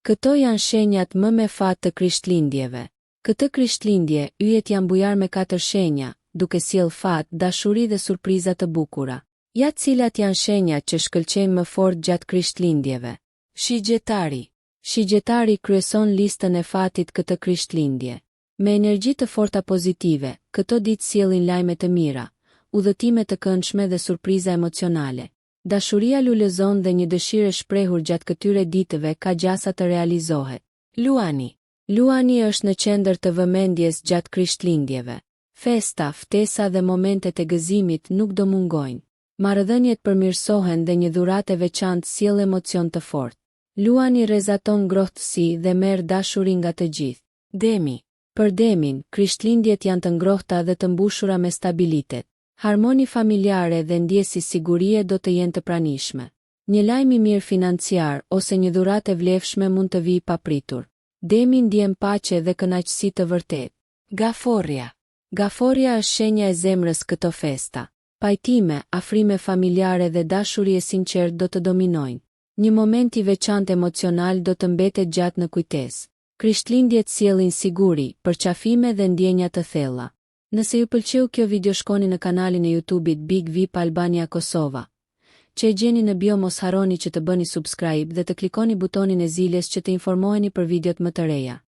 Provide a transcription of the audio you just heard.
Këto janë shenjat më me fat të Krishtlindjeve. Këtë Krishtlindje, yjet janë bujar me katër shenja, duke sjellë fat, dashuri dhe surpriza të bukura. Ja cilat janë shenjat që shkëlqejnë më fort gjatë Krishtlindjeve. Shigjetari. Shigjetari kryeson listën e fatit këtë Krishtlindje. Me energji të forta pozitive, këto ditë sjellin lajme të mira, udhëtime të këndshme dhe surpriza emocionale. Dashuria lulëzon dhe një dëshirë e shprehur gjatë këtyre ditëve ka gjasa të realizohet. Luani. Luani është në qendër të vëmendjes gjatë Krishtlindjeve. Festa, ftesa dhe momentet e gëzimit nuk do mungojnë. Marrëdhëniet përmirësohen dhe një dhuratë e veçantë sjell emocion të fortë. Luani rrezaton ngrohtësi dhe merr dashuri nga të gjithë. Demi. Për Demin, Krishtlindjet janë të ngrohta dhe të mbushura me stabilitet. Harmoni familjare dhe ndjesi sigurie do të jenë të pranishme. Një lajm i mirë financiar ose një dhuratë e vlefshme mund të vijë papritur. Demi ndjen paqe dhe kënaqësi të vërtetë. Gaforrja. Gaforrja është shenja e zemrës këto festa. Pajtime, afrime familjare dhe dashuri e sinqertë do të dominojnë. Një moment i veçantë emocional do të mbetet gjatë në kujtesë. Krishtlindjet sjellin siguri, përqafime dhe ndjenja të thella. Nëse ju pëlqeu kjo video shkoni në kanalin e YouTube-it Big Vip Albania Kosova, që e gjeni në bio mos harroni që të bëni subscribe dhe të klikoni butonin e ziles që të informoheni për videot më të reja.